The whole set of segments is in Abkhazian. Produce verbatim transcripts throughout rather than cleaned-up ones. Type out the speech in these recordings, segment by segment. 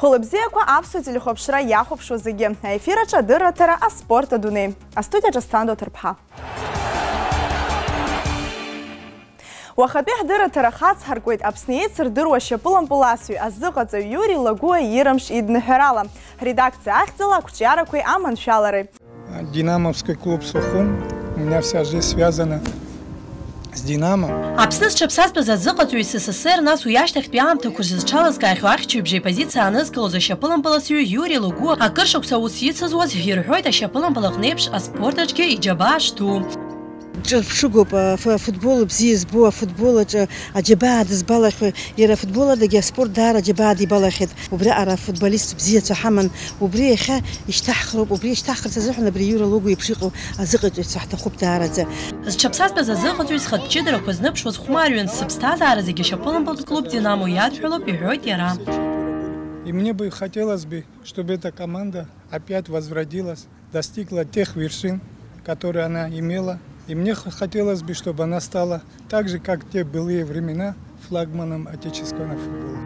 Хәылбзиақәа аԥсуа телехәаԥшра иахәаԥшуа зегьы. Аефир аҿы адырраҭара аспорт адунеи. Астудиаҿы Асҭанда Ҭарԥҳа. Уахатәи ҳдырраҭара хацҳаркуеит Аԥсны еицырдыруа ашьапылампыласҩы, азыҟаҵаҩ Иури Лагәыа иирымш идныҳәарала, ҳредакциа ахьӡала ақәҿиарақәеи аманшәалареи. Динамовский клуб Сухум. У меня вся жизнь связана с Динамо. Аԥсны зҽаԥсазтәыз азыҟаҵаҩ С С С Р, нас уи ашьҭахьтәи аамҭақәа рзы зҽалазкаахьоу ахьчаҩыбжа ипозициа анызкылоз ашьапылампыласҩы Иури Лагәыа акыр шықәса аус ицызуаз, ирҳәоит, ашьапылампыл аҟны еиԥш аспорт аҿгьы иџьабаа шҭоу. Ҿырԥшыгоуп, аф-, афутбол бзиа збо, афутбол аҿы аџьабаа дызбалахьоу, иара афутбол адагьы аспорт даара аџьабаа дибалахьеит. Убри аҟара афутболист бзиацәа ҳаман, убри иахьа ишьҭаҳхроуп, убри ишьҭаҳхырц азыҳәан абри Иури Лагәыа еиԥш иҟоу азыҟаҵаҩцәа ҳҭахуп даараӡа. Зҽаԥсазтәыз азыҟаҵаҩ схатә ҷыдарақәа зныбшуаз хәмарҩын, сыԥсҭазаара зегьы ашьапылампылтә клуб Динамо иадҳәалоуп, иҳәоит иара. И мне бы хотелось бы, чтобы эта команда опять возродилась, достигла тех вершин, которые она имела. И мне х-, хотелось бы, чтобы она стала так же, как в те былые времена, флагманом отечественного футбола.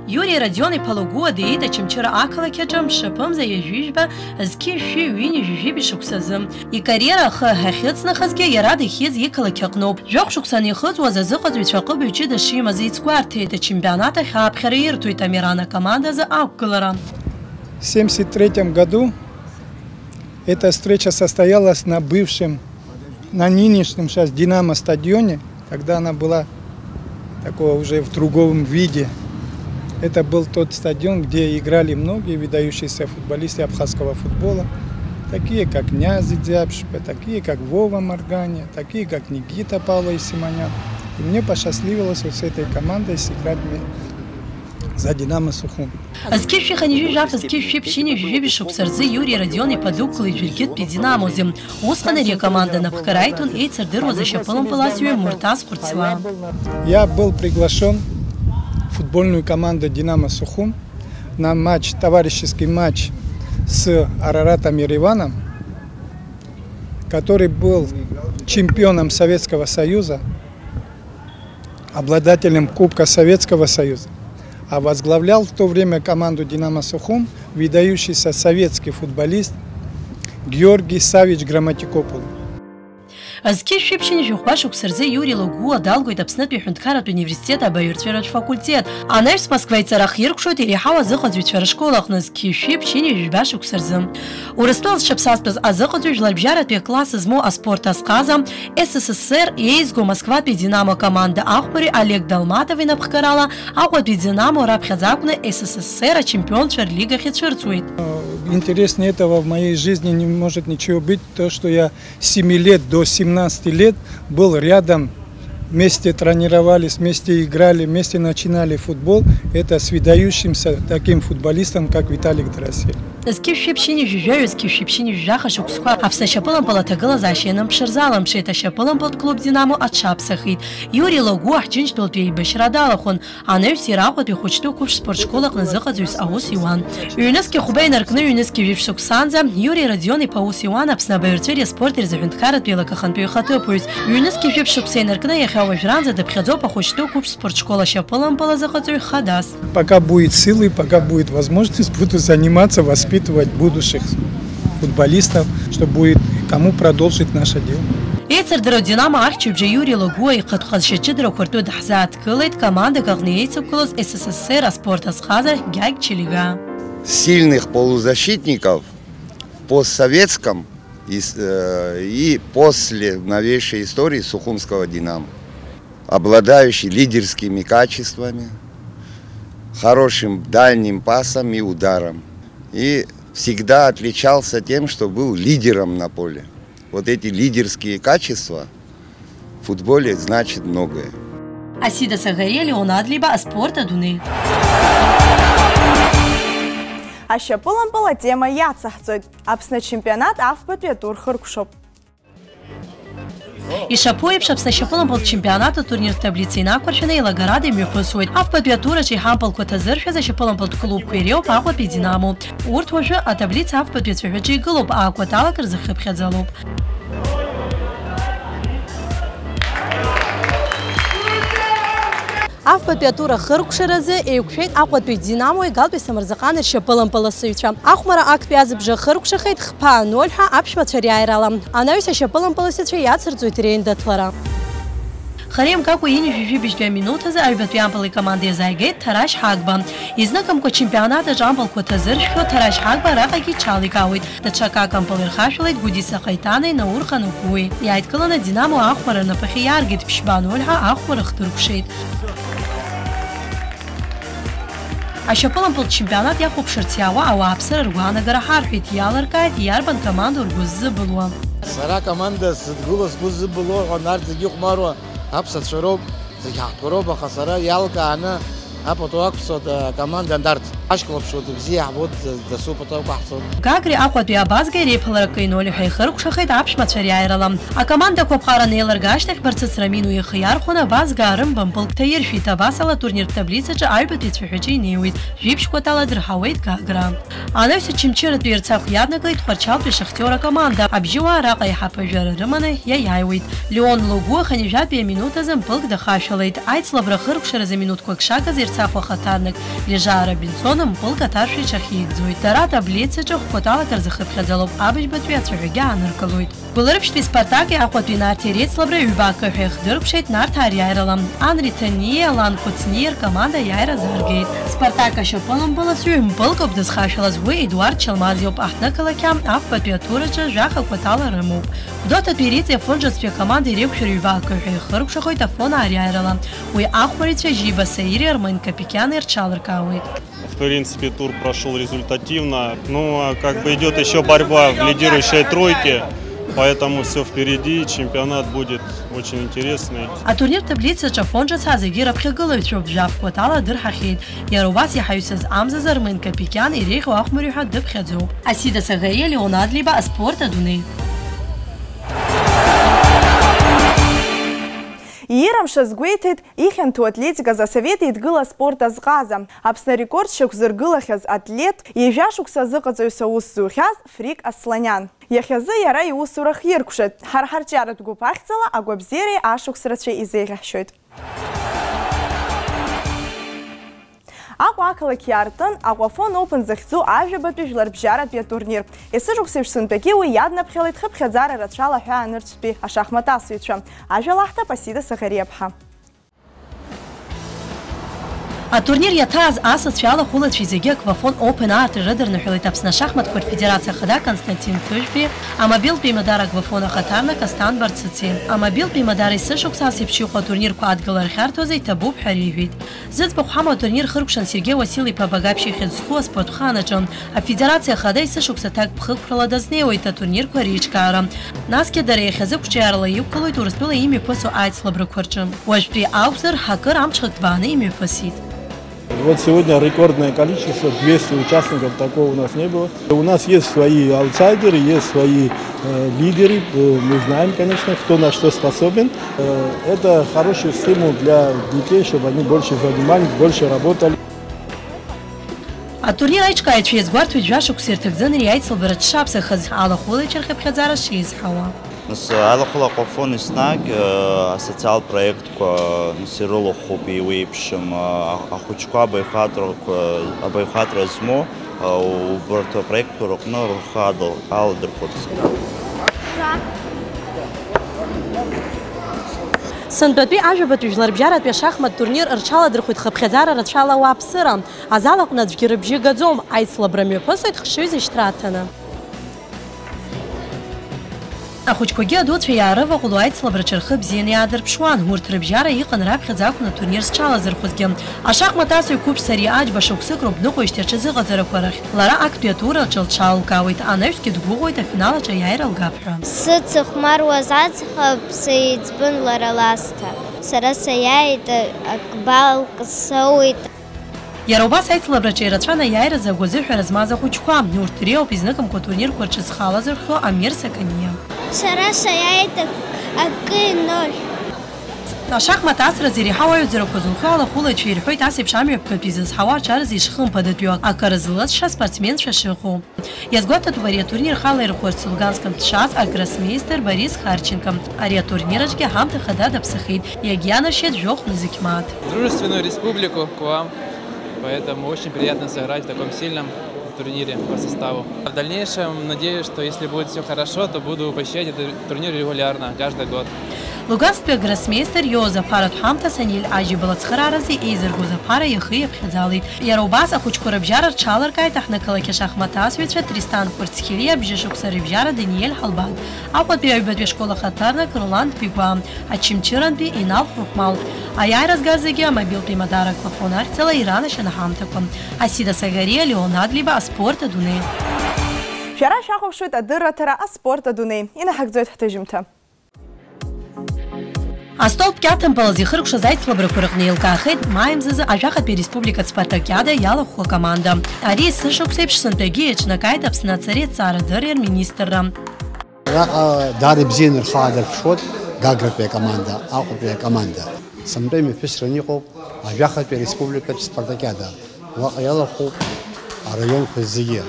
Иури Родион-иԥа Лагәыа диит Очамчыра ақалақь аҿы мшаԥымза ҩажәижәба зқьи жәшәи ҩынҩажәи жәибжь шықәсазы. Икариера ахы ахьыҵнахызгьы иара дахьиз иқалақь аҟноуп. Жәохә шықәса анихыҵуаз азыҟаҵаҩцәа аҟыбаҩ ҷыда шимаз еицгәарҭеит, ачемпионат ахь ааԥхьара ирҭоит Амиран акомандазы ақәгылара. В семьдесят третьем году эта встреча состоялась на бывшем, на нынешнем сейчас «Динамо» стадионе, когда она была такого уже в другом виде. Это был тот стадион, где играли многие выдающиеся футболисты абхазского футбола, такие как Ниази Дзябшпе, такие как Вова Моргани, такие как Никита Павлович Симонян. И мне посчастливилось вот с этой командой сыграть ме-, за «Динамо» Сухум. Зқьышә шәи хынҩажәи жәаф, зқьышә шәи ԥшьынҩажәи жәибжь шықәса рзы Иури Родион-иԥа дықәлеит Жәыргьыҭ Пединамозе. Усҟан ари акоманда анапхгара аиҭон еицырдыруаз ашьапылампыласҩы Муртаз Хәырцуа. Я был приглашен в футбольную команду «Динамо Сухум» на матч, товарищеский матч с Араратом Ереваном, который был чемпионом Советского Союза, обладателем Кубка Советского Союза, а возглавлял в то время команду «Динамо Сухум» выдающийся советский футболист Георгий Савич Грамматикопулу. Зқьышә шәи ԥшьынҩажәи жәохәба шықәса рзы Иури Лагәыа далгоит Аԥснытәи аҳәынҭқарратә университет абаҩрҵәыратә факультет. Анаҩс Москва иҵара ахиркәшоит иреиҳау азыҟаҵаҩцәа рышкол аҟны зқьышә шәи ԥшьынҩажәи жәба шықәса рзы. Урыстәыла зҽаԥсазтәыз азыҟаҵаҩ жәларбжьаратәи акласс змоу аспорт азҟаза, С С С Р еизго Москватәи Динамо акоманда ахәмари Олег Далматов инапхгарала Аҟәатәи Динамо раԥхьаӡа акәны С С С Р ачемпионцәа рлигахь ицәырҵуеит. Интереснее этого в моей жизни не может ничего быть, то, что я с семи лет до семнадцати лет был рядом, вместе тренировались, вместе играли, вместе начинали футбол. Это с выдающимся таким футболистом, как Виталик Доросель. Зқьышә шәи ԥшьынҩажәи жәаҩа, зқьышә шәи ԥшьынҩажәи жәаха шықәсқәа Аԥсны ашьапылампыл аҭагылазаашьа ианымԥшырзаламԥшеит, ашьапылампылтә клуб Динамо аҽаԥсахит. Иури Лагәыа Ҳџьынџьтәылатәи еибашьра далахәын. Анаҩс иара Аҟәатәи ахәыҷтәы қәыԥш спортшкол аҟны зыҟаҵаҩыс аус иуан. Ҩнызқьи хәба инаркны ҩнызқьи жәиԥшь шықәсанӡа Иури Родион-иԥа аус иуан Аԥсны абаҩрҵәыреи аспорти рзы аҳәынҭқарратә еилакы ахантәаҩы ихаҭыԥуаҩс. Ҩнызқьи жәиԥшь шықәса инаркны иахьа уажәраанӡа дыԥхьаӡоуп ахәыҷтәы қәыԥш спортшкол ашьапылампыл азыҟаҵаҩ хадас. Пока будет силы, пока будет возможность, буду заниматься, воспитывать будущих футболистов, чтобы будет кому продолжить наше дело. Еицырдыруа Динамо ахьчаҩыбжьа Иури Лагәыа ихатә ҟазшьа ҷыдарақәа ртәы даҳзааҭгылеит командак аҟны еицықәлоз С С С Р аспорт азҟаза Гьагь Чилига. Сильных полузащитников в постсоветском и с-, э, и после новейшей истории Сухумского «Динамо», обладающий лидерскими качествами, хорошим дальним пасом и ударом. И всегда отличался тем, что был лидером на поле. Вот эти лидерские качества в футболе значат многое. Асида Сагариа, Леон Адлеиба, аспорт адунеи. Ашьапылампыл атема иацаҳҵоит. Аԥсны ачемпионат афбатәи атур хыркәшоуп. Ишаԥу еиԥш, Аԥсны ашьапылампылтә чемпионат атурниртә таблица инақәыршәаны еилагарада имҩаԥысуеит. Афбатәи атураҿы иҳампылқәа ҭазыршәыз ашьапылампылтә клубқәа иреиуоуп Аҟәатәи Динамо. Урҭ уажәы атаблица афбатәи ацәаҳәаҿы игылоуп, аакәаталак рзыхыԥхьаӡалоуп. Афбатәи атур ахыркәшаразы еиқәшәеит Аҟәатәи Динамои Галтәи Самырзаҟани ршьапылампыласыҩцәа. Ахәмара актәи азыбжа хыркәшахеит хԥа ноль ҳәа аԥшәмацәа риааирала. Анаҩс ашьапылампыласыҩцәа иацырҵоит реиндаҭлара. Хара имгакәа ҩажәи жәибжьтәи аминуҭ азы аҩбатәи ампыл икоманда иазааигеит Ҭарашь Ҳагба. Изныкымкәа ачемпионат аҿы ампылқәа ҭазыршәхьоу Ҭарашь Ҳагба араҟагьы иҽаликаауеит. Даҽакы ампыл ирхашәалеит Гәдиса Хаиҭанеи Наурхан Угәуи. Иааидкыланы Динамо ахәмара рнапахьы иааргеит, ԥшьба ноль ҳәа ахәмара хҭыркәшеит. Ашьапылампылтә чемпионат иахәаԥшырц иаауа ауааԥсыра ргәаанагара ҳарҳәеит, иалыркааит, иарбан командоу ргәы ззыбылуа. Сара акоманда сыдгыло сгәы ззыбылуа ҳәа, нарҭ зегьы ихәмаруа аԥсацәа роуп, зегь ҳаҳтәқәа роуп, аха сара иалкааны апату ақәҵоит акоманда нарҭ. Ҳашьклаԥшуеит, ибзиа иаҳбоит, дасу пату ақәаҳҵоит. Гагреи Аҟәатәи Абазгеи реиԥылара акы ноль ҳәа ихыркәшахеит аԥшәмацәа риааирала. Акомандақәа аԥҟара анеилырга ашьҭахь Барцыц Рамин уи ихы иархәаны Абазгаа рымба мпылк ҭаиршәит, абасала атурниртә таблицаҿы аҩбатәи ацәаҳәаҿы инеиуеит, жәибжь кәатала дырҳауеит Гагра. Анаҩс Очамчыратәи Ерцахә иаднакылеит Тҟәарчалтәи Шахтиор акоманда, абжьыуаа араҟа еиҳа ԥыжәара рыманы иаиааиуеит. Леон Логәуа хынҩажәатәи аминуҭ азы мпылк дахашәалеит, аицлабра ахыркәшаразы минуҭқәак шагыз Ерцахә ахаҭарнак Лежаа Робинсон мпылк аҭаршә иҽахьигӡоит. Дара атаблицаҿы хәкәаталак рзы хыԥхьаӡалоуп, абыжьбатәи ацәаҳәагьы ааныркылоит. Гәылрыԥшьтәи Спартаки Аҟәатәи Нарҭи реицлабра ҩба акы ҳәа ихдыркәшеит Нарҭаа риааирала. Анри Ҭаниеи Алан Қәыцниеи ркоманда аиааира азааргеит. Спартак ашьапылампыласҩы мпылк ауп дызхашәалаз, уи Едуард Чалмаз иоуп, аҳҭнықалақь афбатәи атур аҿы жәаха кәатала рымоуп. Гәдоуҭатәи Риҵеи Афон ҿыцтәи акоманда иреиқәшәара ҩба акы ҳәа ихыркәшахоит Афон аариааирала. Уи ахәмарицәа Жиба Саири Армен Капикиани рҽалыркаауеит. В принципе, тур прошёл результативно. Ну, а как бы идёт ещё борьба в лидирующей тройке, поэтому всё впереди, чемпионат будет очень интересный. Атурнир таблицаҿы Афон ҿыц зегьы раԥхьагылаҩцәоуп, жәаф кәатала дырҳахьеит. Иара убас иҳаҩсыз амзазы Армен Капикиан иреиӷьу ахәмарҩы ҳәа дыԥхьаӡоуп. Асида Саӷариа, Леон Адлеиба, аспорт адунеи. Иира Мшазгәеиҭеит ихьанҭоу атлетиказ Асовет Еидгыла аспорт азҟаза, Аԥсны арекорд шьақәзыргылахьаз атлет, ҩажәа шықәса азыҟаҵаҩыс аус зухьаз Фрик Асланиан. Иахьазы иара иусура хиркәшеит. Ҳара ҳарҿиаратә гәыԥ ахьӡала агәабзиареи ашықәс рацәеи изеиӷьаҳшьоит. Аҟәа ақалақь иаартын Аҟәафон Open захьӡу ажәабатәи жәларбжьаратәи атурнир. Есышықәсеиԥш сынтәагьы уи иаднаԥхьалеит хыԥхьаӡара рацәала аҳәаа анырцәтәи ашахмат асыҩцәа. Ажәа лаҳҭап Асида Саӷариаԥҳа. Атурнир иаҭааз асасцәеи алахәылацәеи зегьы Аквафон Open аарҭра рыдырныҳәалеит Аԥсны ашахматқәа рфедерациа ахада Константин Ҭыжәбеи, амобилтә еимадара Аквафон ахаҭарнак Асҭан Барцыци. Амобилтә еимадара есышықәса ас еиԥш иҟоу атурнирқәа адгылара ахьарҭоз иҭабуп ҳәа реиҳәеит. Зыӡбахә ҳамоу атурнир хыркәшан Сергеи Васил-иԥа Багаԥшь ихьӡ зху аспортханаҿы. Афедерациа ахада есышықәса аҭак ԥхықәрала дазнеиуеит аҭурнирқәа реиҿкаара. Насгьы дара иахьазы қәҿиарала иқәгылоит Урыстәыла имҩаԥысу аицлабрақәа рҿы. Уажәтәи акәзар, акыр амҽхак ҭбааны имҩаԥысит. Вот сегодня рекордное количество, двести участников, такого у нас не было. У нас есть свои аутсайдеры, есть свои, э, лидеры. Э, мы знаем, конечно, кто на что способен. Э, это хороший стимул для детей, чтобы они больше занимались, больше работали. Атурнир аиҿкааҩцәа иазгәарҭоит жәашықәса ирҭагӡаны ари аицлабра дшаԥсахыз, алахәылаҩцәа рхыԥхьаӡара шеизҳауа. Нас алахәыла Аквафон еснагь, э, асоциалтә проектқәа, нас, ирылахәуп, еиуеиԥшым, э, ахәыҷқәа абаҩхатәрақәа, абаҩхатәра змоу, э, убарҭ апроектқәа рыҟны рхы адыл-, аладырхәырц. Сынтәатәи ажәабатәи жәларбжьаратәи ашахмат турнир рҽаладырхәит хыԥхьаӡара рацәала ауааԥсыра. Азал аҟны аӡәгьы рыбжьы гаӡом, аицлабра мҩаԥысуеит хшыҩзышьҭра аҭаны. Ахәыҷқәагьы адуцәа иаарываҟәыло аицлабраҿы рхы бзианы иаадырԥшуан, урҭ рыбжьара иҟан раԥхьаӡа акәны атурнир зҽалазырхәызгьы. Ашахмат асыҩ қәыԥш Сариа Аџьба шықәсык роуп дныҟәоижьҭеи аҽазыҟаҵарақәа рахь. Лара актәи атур аҿы лҽалылкаауеит, анаҩсгьы дгәыӷуеит афинал аҿы аиааира лгап ҳәа. Сыцыхәмаруаз аӡӷаб сеиҵбын лара ласҭа. Сара саиааит акбалк соуит. Иара убас аицлабраҿы ирацәан аиааиразы агәазыҳәара змаз ахәыҷқәа. Урҭ дреиуоуп изныкымкәа атурнирқәа рҿы зхы алазырхәо Амир Саканиа. Сара саиааит ак-, акы ноль. Ашахмат асразы иреиҳау аҩаӡарақәа зухьоу алахәылаҩцәа ирҳәоит ас еиԥш амҩаԥгатә изызҳауа аҿар зышьхымԥадатәиу, акыр злыҵша спортсменцәа шыҟоу. Иазгәаҭатәуп ари атурнир хала ирӷәӷәарц Луганскынтә дшааз агроссмейстер Борис Харченко. Ари атурнир аҿгьы аҳамҭа хада даԥсахеит, иагьианаршьеит жәохә нызқь мааҭ. Дружественную республику к вам, поэтому очень приятно сыграть в таком сильном турнире по составу. В дальнейшем, надеюсь, что если будет всё хорошо, то буду посещать этот турнир регулярно, каждый год. Луганстәи агроссмейстер Иоза Ԥаратә ҳамҭас Саниль Аџьаба лацхырааразы еизыргоз аԥара ихы иаԥхьаӡалеит. Иара убас ахәыҷқәа рыбжьара рҽаларкааит аҳҭнықалақь ашахмат асҩцәа Тристан Кәырцхелиа бжьышықәса рыбжьара Даниель Ҳалбан, Аҟәатәи аҩбатәи ашкол ахаҭарнак Роланд Бигәаа, Очамчырантәи Инал Хәырхәмал. Аиааира згаз зегьы амобилтә еимадара аклафон ахьӡала иранашьан аҳамҭақәа. Асида Сагариа, Леон Адлиба, аспорт адунеи. Шәара шәахәаԥшуеит адырраҭара аспорт адунеи. Инаҳагӡоит ҳҭыжьымҭа. Астол кьаҭампыл азы ихыркәшаз аицлабрақәа рыҟны еилкаахеит маи мзазы Ажәахатәи Республикатә спартакиада иалахәу акоманда. Ари есышықәсеиԥш сынтәагьы еиҿнакааит Аԥсны ацареи аҭҵаарадырреи рминистрра. Араҟа даара ибзианы рхы аадырԥшуеит Гагратәи акоманда, Аҟәатәи акоманда. Сынтәа имҩаԥысран иҟоуп Ажәахатәи Республикатә спартакиада. Уаҟа иалахәуп араионқәа зегьы.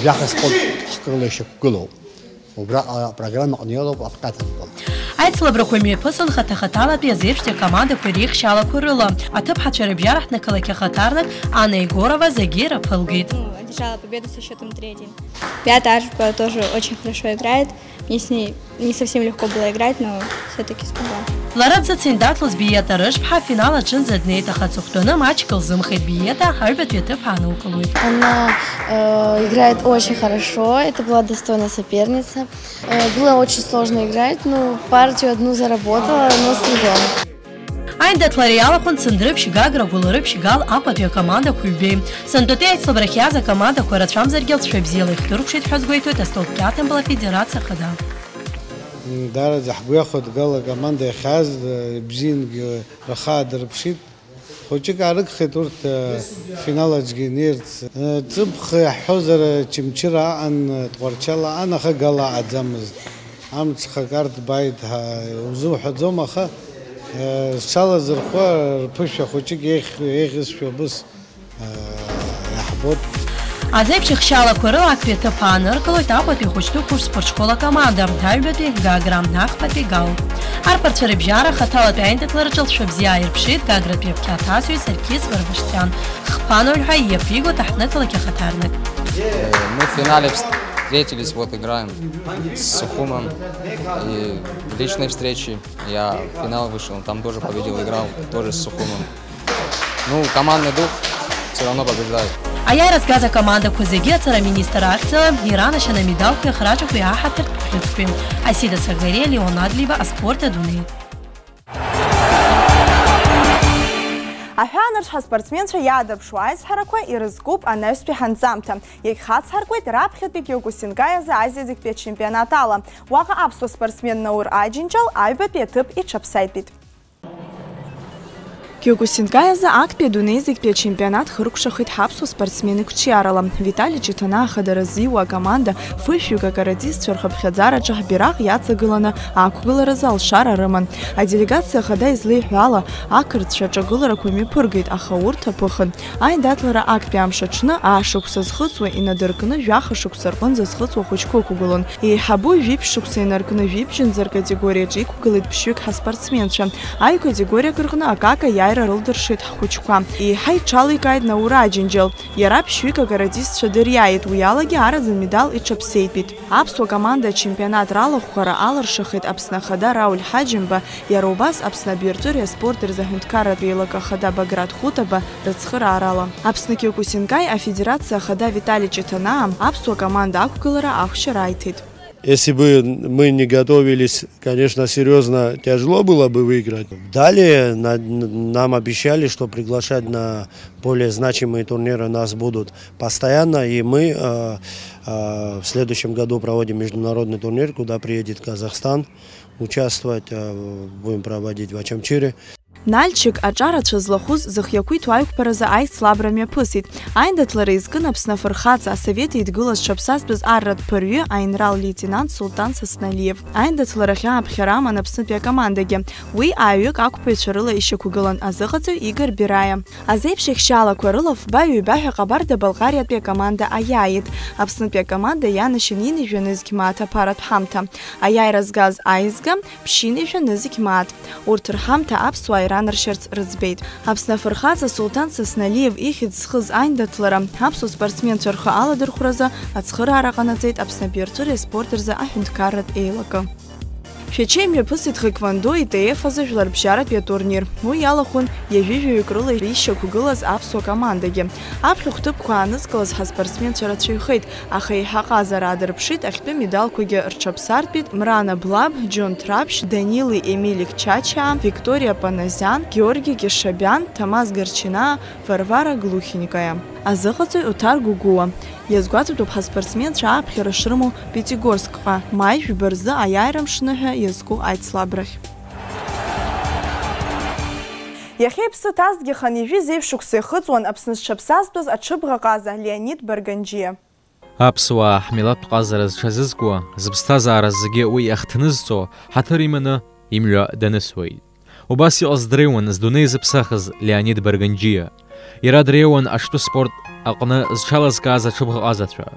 Жәаха спорт ҳкыла ишьақәгылоуп. Убраҟа апрограмма аҟны иалоуп акьаҭампыл. Аицлабрақәа мҩаԥысын хаҭа-хаҭалатәи азеиԥштәи акомандақәа реихшьаалақәа рыла. Аҭыԥҳацәа рыбжьара ҳҭнықалақь ахаҭарнак Анна Егорова зегьы ираԥылгеит. Ну, одержала победу со счётом три один. Ребята Аржба тоже очень хорошо играют. Мне с ней не совсем легко было играть, но всё-таки смогла. Лара дзыцин даҭлыз Биета Рыжәԥҳа афинал аҿынӡа днеит, аха аҵыхәтәаны маҷк лзымхеит. Биета аҩбатәи аҭыԥ аанылкылоит. Она, э, играет очень хорошо, это была достойная соперница. Э, было очень сложно играть, ну, партию одну заработала, но с трудом. Аиндаҭлара иалахәын Цандрыԥшь, Гагра, Гәылрыԥшь, Гал, Аҟәатәи акомандақәа ҩбеи. Сынтәатәи аицлабрахь иааз акомандақәа рацәамзаргьы алҵшәа бзиала ихдыркәшеит ҳәа азгәеиҭоит Астол кьаҭампыл афедерациа ахада. Даараӡа ҳгәы иахәеит Гал акоманда иахьааз, бзиангьы рхы аадырԥшит. Хәыҷык аарыгхеит урҭ, финал аҿгьы инеирц. Ҵыԥх иаҳҳәозар, Очамчыра аҟан, Тҟәарчал аҟан, аха Гал аҟаӡамызт. Амҽхак арҭбааит ҳәа узуҳәаӡом, аха, э, зҽалазырхәуа рԥышәа хәыҷык еиӷь-, еиӷьызшәа убыс, э, иаҳбоит. Азеиԥш ихшьаалақәа рыла актәи аҭыԥ ааныркылоит Аҟәатәи ахәыҷтәы қәыԥш спортшкол акоманда, аҩбатәи Гагра, ахԥатәи Гал. Арԥарцәа рыбжьара хаҭалатәи аиндаҭлараҿы алҵшәа бзиа ааирԥшит Гагратәи абқьаҭазҩы Сарқьис Варвашьциан, хԥа ноль ҳәа иаԥигоит аҳҭнықалақь ахаҭарнак. Э, мы в финале встретились, вот играем с Сухумом. И в личной встрече я в финал вышел, там тоже победил, играл тоже с Сухумом. Ну, командный дух всё равно побеждает. Аиааира згаз акомандақәа зегьы аҵара аминистр ахьӡала иранашьан амедалқәеи ахраҿақәеи аҳаҭыртә бӷьыцқәеи. Асида Сагариа, Леон Адлиба, аспорт адунеи. Аҳәаанырцә ҳаспортсменцәа иаадырԥшуа аизҳарақәа ирызкуп анаҩстәи ҳанҵамҭа. Иагьхацҳаркуеит раԥхьатәи Киокусинкаи азы Азиа зегьтәи ачемпионат ала. Уаҟа аԥсуа спортсмен Наур Аџьынџьал аҩбатәи аҭыԥ иҽаԥсаитәит. Киокусинкаи азы актәи адунеи зегьтәи ачемпионат хыркәшахеит ҳаԥсуа спортсмен иқәҿиарала. Витали Ҷыҭанаа ахадара ззиуа акоманда фышәҩык акаратистцәа рхыԥхьаӡараҿы ҳбираҟ иаҵагыланы ақәгыларазы алшара рыман. Аделегациа ахада излеиҳәо ала, ақырҭцәа аҿагыларақәа мҩаԥыргеит, аха урҭ аԥыхын. Аиндаҭлара актәи амш аҽны, аашықәса зхыҵуа инадыркны, жәаха шықәса рҟынӡа зхыҵуа ахәыҷқәа ықәгылон. Еиҳабу жәиԥшь шықәса инаркны, жәибжьынӡа ркатегориаҿы иқәгылеит ԥшьҩык ҳаспортсменцәа. Аҩ-категориак рҟны акака аиааира рылдыршеит ҳхәыҷқәа. Еиҳа иҽаликааит Наур Аџьынџьал. Иара ԥшьҩык акаратистцәа дыриааит, уи алагьы араӡын медал иҽаԥсеитәит. Аԥсуа команда ачемпионат ралахәхара алыршахеит Аԥсны Ахада Рауль Ҳаџьымба, иара убас Аԥсны абирҵәыреи аспорти рзы аҳәынҭқарратә еилак ахада Баграт Хутаба рыцхыраарала. Аԥсны Киокусинкаи афедерациа ахада Витали Ҷыҭанаа аԥсуа команда ақәгылара ахәшьара аиҭеит. Если бы мы не готовились, конечно, серьёзно тяжело было бы выиграть. Далее на-, нам обещали, что приглашать на более значимые турниры нас будут постоянно, и мы, э, э, в следующем году проводим международный турнир, куда приедет Казахстан участвовать, э, будем проводить в Очамчире. Нальчик аҿарацәа злахәыз зхы иақәиҭу аиқәԥаразы аицлабра мҩаԥысит. Аиндаҭлара изкын Аԥсны Афырхаҵа, Асовет Еидгыла зҽаԥсазтәыз арратә ԥырҩы, аинрал-леитенант Сулҭан Сасналиев. Аиндаҭларахь ааԥхьара аман Аԥснытәи акомандагьы. Уи ааҩык ақәԥаҩцәа рыла ишьақәгылан азыҟаҵаҩ Игор Бераиа. Азеиԥш ихьчалақәа рыла фба-ҩба ҳәа Ҟабарда-Балҟариатәи акоманда аиааит. Аԥснытәи акоманда ианашьан ҩынҩажәа нызқь мааҭ аԥаратә ҳамҭа. Аиааира згаз аизга, ԥшьынҩажәа нызқь мааҭ. Урҭ рҳамҭа аԥсуаа иранаршьарц рыӡбеит. Аԥсны афырхаҵа Сулҭан Сасналиев ихьӡ зхыз аиндаҭлара аԥсуа спортсменцәа рхы аладырхәразы ацхыраара ҟанаҵеит Аԥснытәи арҵәыреи аспорт рзы аҳәынҭқарратә еилакы. Шәачеи мҩаԥысит тхэквондо ИТФ азы жәларбжьаратәи атурнир. Уи иалахәын ҩажәи жәаҩык рыла ишьақәгылаз аԥсуа командагьы. Аԥхьахә ҭыԥқәа аанызкылаз ҳаспортсменцәа рацәаҩхеит, аха еиҳа ҟазара аадырԥшит, ахьтәы медалқәагьы рҽаԥсартәит Мрана Блаб, Џьон Ҭраԥшь, Данили Емилик Чачаа, Викториа Паназиан, Георги Кьышабиан, Ҭамаз Гарчинаа, Варвара Глухенькая. Азыҟаҵаҩ Оҭар Гәыгәуа. Иазгәаҭатәуп ҳаспортсменцәа ааԥхьара шрымоу Пятигорскҟа, маи жәба рзы аиааира мшны ҳәа иазку аицлабрахь. Иахьа иԥсы ҭазҭгьы хынҩажәи зеижә шықәса ихыҵуан Аԥсны зҽаԥсазтәыз аҽыбӷа ҟаза Леонид Барганџьиа. Аԥсуаа ҳмилаҭтә ҟазара зҽазызкуа, зыԥсҭазаара зегьы уи иахҭнызҵо, ҳаҭыр иманы имҩа данысуеит. Убас иҟаз дреиуан здунеи зыԥсахыз Леонид Барганџьиа. Иара дреиуан аҽтәы спорт аҟны зҽалазкааз аҽыбӷаҟазацәа.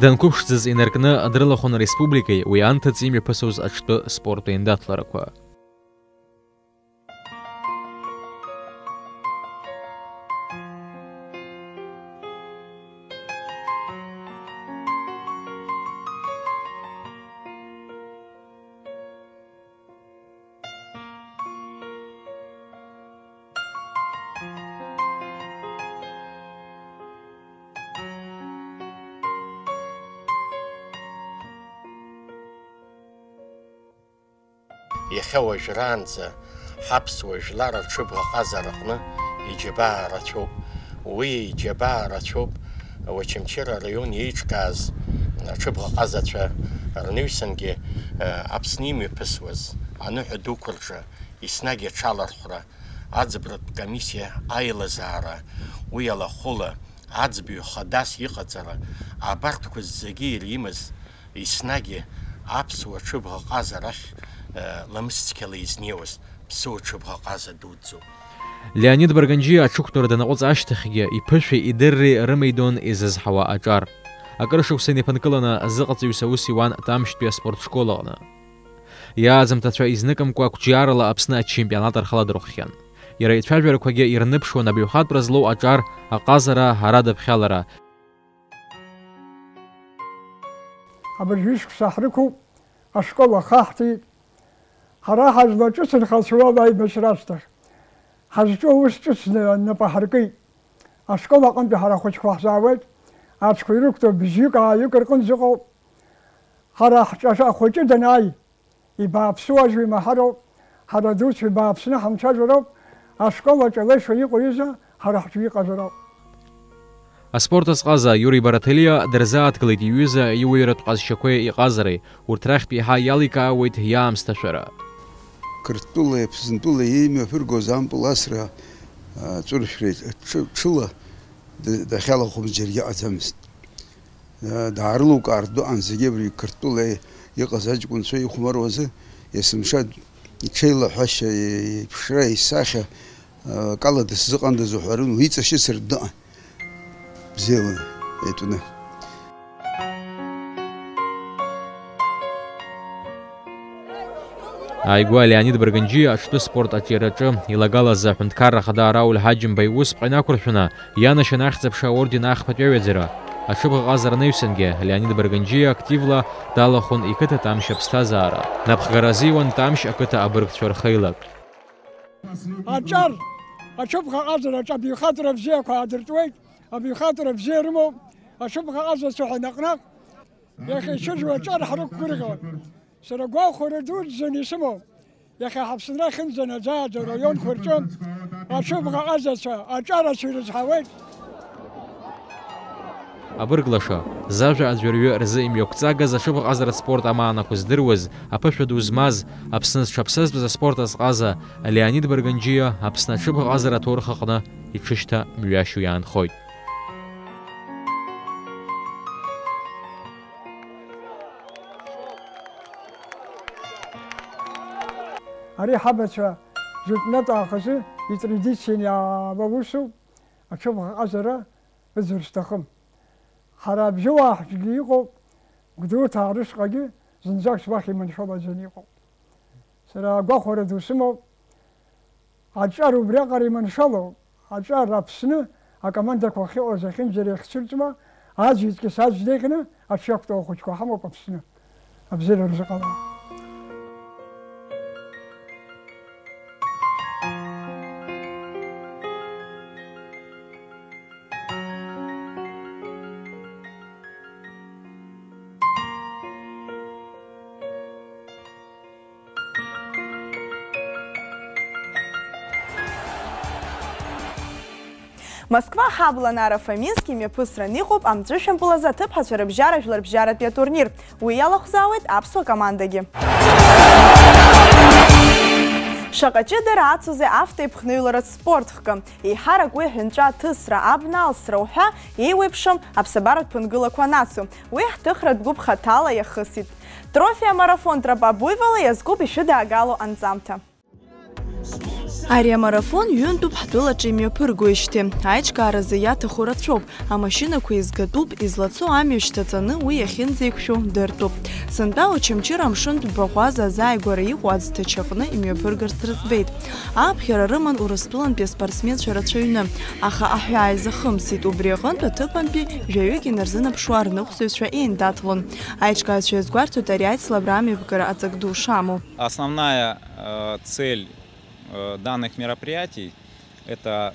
Данқәыԥшӡаз инаркны дрылахәын ареспубликеи уи анҭыҵ имҩаԥысуаз аҽтәы спорт еиндаҭларақәа. Иахьа уажәраанӡа ҳаԥсуа жәлар аҽыбӷаҟазараҟны иџьабаа рацәоуп. Уи иџьабаа рацәоуп Очамчыра араион еиҿкааз аҽыбӷаҟазацәа рнаҩсангьы, э, Аԥсны имҩаԥысуаз аныҳәа дуқәа рҿы еснагь аҽалархәра, аӡбратә комиссиа аилазаара, уи алахәыла, аӡбаҩ хадас иҟаҵара, абарҭқәа зегьы иримаз, еснагь аԥсуа ҽыбӷаҟаза рахь, э, ламысцқьала изнеиуаз ԥсуа ҽыбӷаҟаза дуӡӡоуп. Леонид Барганџьиа аҽықәтәара данаҟәыҵ ашьҭахьгьы иԥышәеи идырреи рымеидон изызҳауа аҿар. Акыр шықәса инеиԥынкыланы азыҟаҵаҩыс аус иуан Тамшьтәи аспорт школ аҟны. Иааӡамҭацәа изныкымкәа ақәҿиарала Аԥсны ачемпионат рхаладырхәхьан. Иара ицәажәарақәагьы ирныԥшуан абаҩхатәра злоу аҿар, аҟазара, ара дыԥхьалара. Абыржәы шықәса ҳрықәуп, ашкол ахаҳҵеит. Ҳара ҳазлаҿыц нхацәа уала аибашьра ашьҭахь, ҳазҿу аус ҿыцны нап аҳаркит. Ашкол аҟынтәи ҳара ахәыҷқәа ҳзаауеит, аҽқәа ирықәтәоу бжьҩык-ааҩык рҟынӡа ыҟоуп. Ҳара ҳҿаҿа ахәыҷы данааи, ибааԥсу ажәа имаҳароуп, ҳара дуцәа ибааԥсны ҳамцәажәароуп, ашкол аҿы алеишәа иҟоу изы ҳара ҳҿы иҟазароуп. Аспорт азҟаза Иури Бараҭелиа дырзааҭгылеит иҩыза иуаҩратә ҟазшьақәеи иҟазареи, урҭ рахьтә еиҳа иаликаауеит иаамсҭашәара. Қырҭтәылеи Аԥсынтәылеи еимҩаԥыргоз ампыл асра, а, ҵәыршәреи ҽы-, ҽыла д-, дахьалахәымыз џьаргьы ыҟаӡамызт. Даарылукаартә дыҟан зегьы абри Қырҭтәыла иҟаз аҷкәынцәа ихәмаруазы, есымша иҽеилаҳәашьа, иԥшра, исахьа, акала дысзыҟандаз уҳәарын, уи иҵашьыцыртә дыҟан. Бзиала итәны. Ааигәа Леонид Барганџьиа аҽтәы спорт аҿиараҿы илагалаз аҳәынҭқарра ахада Рауль Ҳаџьымба иусԥҟа инақәыршәаны, ианашьан Ахьӡ-аԥша аорден ахԥатәи аҩаӡара. Аҽыбӷаҟазара анаҩсангьы Леонид Барганџьиа активла далахәын иқыҭа Тамшь аԥсҭазаара. Напхгара азиуан Тамшь ақыҭа абыргцәа рхеилак. Аҿар, аҽыбӷаҟазара аҿы абаҩхатәра бзиақәа аадыртуеит, абаҩхатәра бзиа рымоуп, аҽыбӷаҟазацәа ҳәа наҟ-наҟ иахьа ицәыжу аҿар ҳрықәгәырӷьон. Сара гәахәара дуӡӡаны исымоуп. Иахьа ҳаԥсынра ахьынӡанаӡааӡо араионқәа рҿы аҽыбӷаҟазацәа аҿарацәа ирызҳауеит. Абырг лаша, зажәа аӡәырҩы рзы имҩақәҵагаз аҽыбӷаҟазаратә спорт амаанақәа здыруаз, аԥышәа ду змаз, Аԥсны зҽаԥсазтәыз аспорт азҟаза Леонид Барганџьиа Аԥсны аҽыбӷаҟазара аҭоурых аҟны иҽышьҭа мҩашьо иаанхоит. Ари ҳабацәа жәытәнатә аахазы итрадицианы иаауа усуп, аҽыбӷаҟазара ыӡыр сҭахым. Ҳара абжьыуаа ҳҿгьы иҟоуп, Гәдоуҭаа рышҟагьы зынӡак суахь иманшәалаӡаны иҟоуп. Сара агәахәара ду сымоуп, аҿар убриаҟара иманшәалоуп, аҿар Аԥсны акомандақәа ахьыҟаз ахьынӡара иахьцәырҵуа, аӡә иҵкьыс аӡә деиӷьны аҽы иақәтәоу ахәыҷқәа ҳамоуп Аԥсны. Абзиара рзыҟала. Москва ҳабла Нара Фомински имҩаԥысран иҟоуп амҵәышәымпыл азы аҭыԥҳацәа рыбжьара жәларбжьаратәи атурнир. Уи иалахәзаауеит аԥсуа командагьы. Шаҟа ҷыдара ацузеи автоеиԥхныҩларатә спорт хкы! Еиҳарак уи аҳәынҵәа аҭысра, абна алсра уҳәа еиуеиԥшым аԥсабаратә ԥынгылақәа анацу. Уи ҳҭыхратә гәыԥ хаҭала иахысит. Трофи амарафон Тропа буйвола иазкуп ишәыдаагало анҵамҭа. Ари амарафон ҩынтәуп ҳтәылаҿы имҩаԥыргоижьҭеи. Аиҿкааразы иаҭаху рацәоуп, амашьынақәа еизгатәуп, излацо амҩа шьҭаҵаны уи иахьынӡеиқәшәо дыртәуп. Сынтәа Очамчыра амшынтә баӷәаза азааигәара иҟоу аӡҭачы аҟны имҩаԥыргарц рыӡбеит. Ааԥхьара рыман Урыстәылантәи аспортсменцәа рацәаҩны, аха аҳәаа изахымсит, убри аҟынтә аҭыԥантәи жәаҩык инарзынаԥшуа рныҟәцаҩцәа еиндаҭлон. Аиҿкааҩцәа иазгәарҭоит ари аицлабра амҩаԥгара аҵак ду шамоу. Основная, э, цель, э, данных мероприятий — это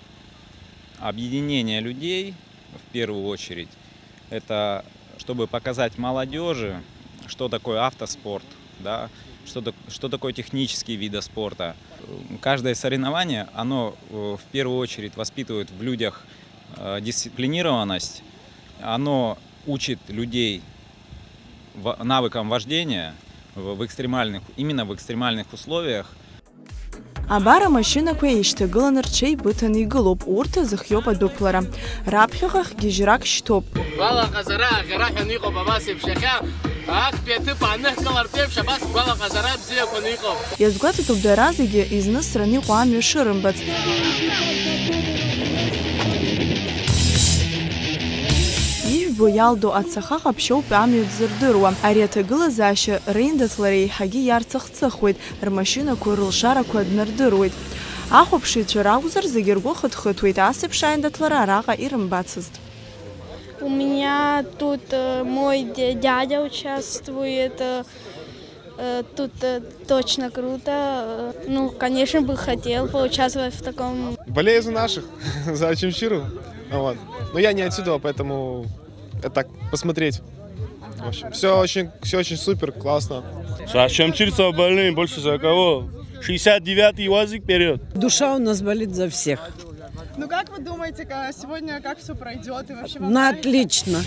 объединение людей, в первую очередь. Это чтобы показать молодёжи, что такое автоспорт, да, что так-, что такое технические виды спорта. М, каждое соревнование, оно, э, в первую очередь воспитывает в людях, э, дисциплинированность, оно учит людей во-, навыкам вождения в, в экстремальных, именно в экстремальных условиях. Абар амашьынақәа еишьҭагыланы рҽеибыҭаны игылоуп, урҭ азыхиоуп адәықәлара. Раԥхьаҟа хгьежьрак шьҭоуп. Гәалаҟазара аӷьараҳәаны иҟоуп абас еиԥш иахьа, актәи аҭыԥ ааныҳкылартә еиԥш абас гәалаҟазара бзиақәаны иҟоуп. Иазгәаҭатәуп дара зегьы изнысран иҟоу амҩа шырымбац. Ижәбо иалдо ацаха ҟаԥшьоуп амҩа дзырдыруа. Ари аҭагылазаашьа реиндаҭлара еиҳагьы иарцахцыхуеит, рмашьынақәа рылшарақәа днардыруеит. Ахәаԥшыҩцәа ракәзар, зегьы ргәы хыҭхыҭуеит, ас еиԥш аиндаҭлара араҟа ирымбацызт. У меня тут, э, мой дя-, дядя участвует, э, э, тут, э, точно круто. Э, ну, конечно, бы хотел поучаствовать в таком. Болею за наших, за Очамчыру. Вот. Но я не отсюда, поэтому это так, посмотреть. В общем, всё очень, всё очень супер, классно. За очамчирцев болеем, больше за кого? Шестьдесят девятый уазик вперёд! Душа у нас болит за всех. Ну как вы думаете, ка-, сегодня как всё пройдёт и вообще вам На нравится? Отлично.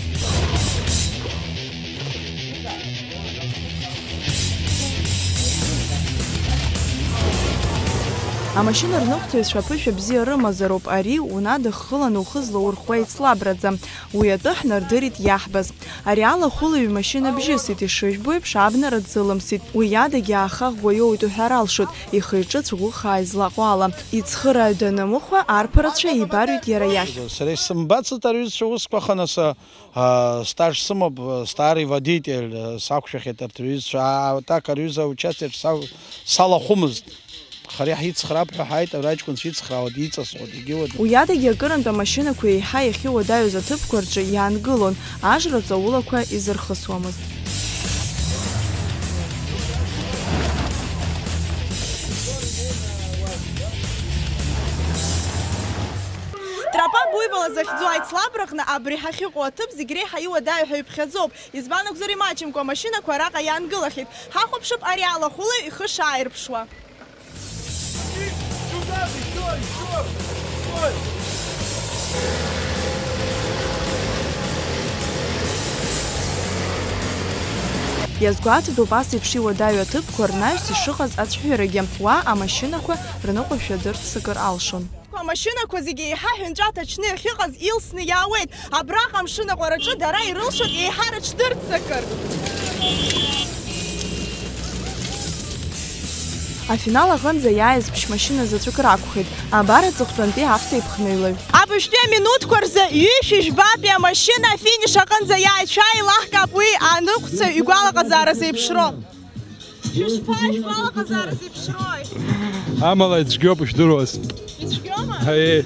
Амашьына рныҟәцаҩцәа аԥышәа бзиа рымазароуп, ари унадыххыланы ухы злаурхәуа еицлабраӡам. Уи атәы ҳнардырит иаҳбаз. Ари алахәылаҩ имашьына бжьысит, ишыжәбо еиԥш, абнара дзылымсит. Уи иадагьы ааха ӷәӷәа иоуит уҳәар алшоит, ихы-иҿы цәӷәыхаа излаҟоу ала. Ицхырааҩ данамыхәа, арԥарацәа еибарҩит иара иахь. Сара исымбацызт арҩызцәа усқәа ханаса, а, стаж сымоуп, а, старый водитель, а, сақәшәахьеит арҭ рҩызцәа, а, а так арҩыза аучасток са-, салахәымызт. Аха ари ҳицхраап ҳәа ҳааит, ари аҷкәынцәа ицхраауа, диҵасуа, дегьыуа. Уи адагьы акырынтә амашьынақәа еиҳа иахьыуадаҩыз аҭыԥқәа рҿы иаангылон, ажра ҵаулақәа изырхысуамызт. Тропа буйвола захьӡу аицлабраҟны абри ҳахьыҟоу аҭыԥ зегь реиҳа иуадаҩу ҳәа иԥхьаӡоуп. Избан акәзар, имаҷымкәа амашьынақәа араҟа иаангылахьеит. Ҳахәаԥшып ари алахәылаҩ ихы шааирԥшуа. Сюда, стой, стой, стой! Иазгәаҭатәуп ас еиԥш иуадаҩу аҭыԥқәа рнаҩс ишыҟаз ацәҳәырагьы. Уа амашьынақәа рныҟәашәа дырццакыр алшон. Амашьынақәа зегьы еиҳа ҳәынҵәа ҭачны иахьыҟаз илсны иаауеит. Абраҟа амшын аҟәараҿы дара ирылшоит еиҳа рыҽдырццакыр. Афинал аҟынӡа иааиз ԥшьмашьына заҵәык ракәхеит. Абар аҵыхәтәантәи автоеиԥхныҩлаҩ. Абыжьтәи аминуҭқәа рзы ҩышәи жәбатәи амашьына афиниш аҟынӡа иааит. Шәааи, еилаҳкаап уи аныҟәцаҩ игәалаҟазаара зеиԥшроу. Шәышԥа, шәгәалаҟазаара зеиԥшрои? Амала ицәгьоуп, ишәдыруаз. Ицәгьоума? Аиеи.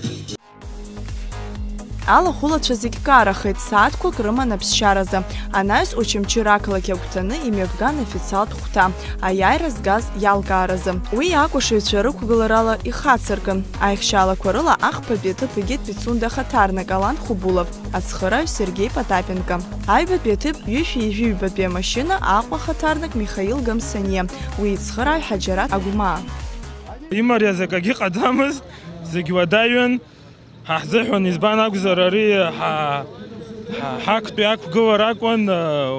Алахәылацәа зегь карахеит, сааҭқәак рыман аԥсшьаразы. Анаҩс Очамчыра ақалақь агәҭаны имҩаԥган официалтә хәҭа, аиааира згаз иалкааразы. Уи акәашаҩцәа рықәгыларала ихацыркын. Аихшьаалақәа рыла ахԥатәи аҭыԥ игеит Пицунда ахаҭарнак Алан Хубулов, ацхырааҩ Сергеи Потапенко. Аҩбатәи аҭыԥ ҩышәи ҩажәи ҩбатәи амашьына Аҟәа ахаҭарнак Михаил Гамсаниа, уи ицхырааҩ Ҳаџьараҭ Агәмаа. Имариаз акагьы ҟаӡамызт, зегь уадаҩын. Ҳа ҳзыҳәан, избан акәзар, ари ҳа, ҳа, ҳактәи ақәгылара акәын,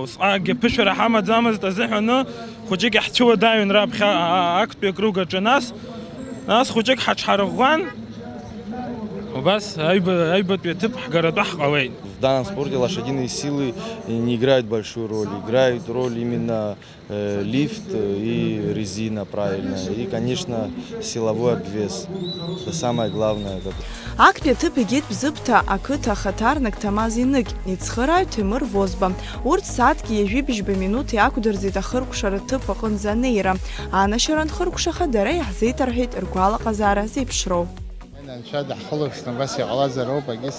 усҟакгьы ԥышәара ҳамаӡамызт азыҳәаны, хәыҷык иаҳцәыуадаҩын раԥхьа, а, а, актәи акруг аҿы, нас, нас хәыҷык ҳаҽҳарӷәӷәан, убас аҩба-, аҩбатәи аҭыԥ ҳгаратәы ҳҟалеит. В данном спорте лошадиные силы не играют большую роль, играют роль именно э, лифт и резина, правильно, и, конечно, силовой обвес. Это самое главное. Это Актәи аҭыԥ игеит Бзыԥҭа ақыҭа ахаҭарнак Ҭамаз Инык, ицхырааҩ Ҭемыр Возба. Урҭ сааҭки ҩажәи бжьба минуҭи ақәдырӡит ахыркәшара ҭыԥ аҟынӡа анеира. Аанашьара анхыркәшаха, дара иаҳзеиҭарҳәеит ргәалаҟазаара зеиԥшроу. Анцәа даҳхылаԥшны абас иҟалазар ауп, агьыс.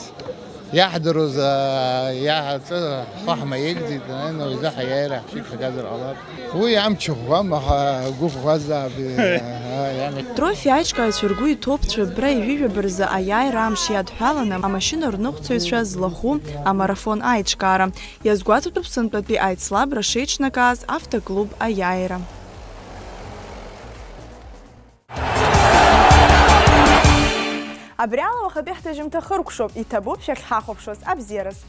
Иаҳдыруаз, аа, иаҳаҿы ҳхы ҳмаирӡеит, наверное, уи азы ҳаиааира ҳшыцәгьагазар ҟалап. Уи амч ӷәӷәам, аха гәы ӷәӷәазаап, аа, иами. Трофи аиҿкааҩцәа ргәы иҭоуп цәыббра ҩажәижәаба рзы аиааира амш иадҳәаланы амашьына рныҟәцаҩцәа злахәу амарафон аиҿкаара. Иазгәаҭатәуп сынтәатәи аицлабра шеиҿнакааз автоклуб аиааира. Абри ала уахатәи ҳҭыжьымҭа хыркәшоуп, иҭабуп шәахьҳахәаԥшуаз, абзиараз.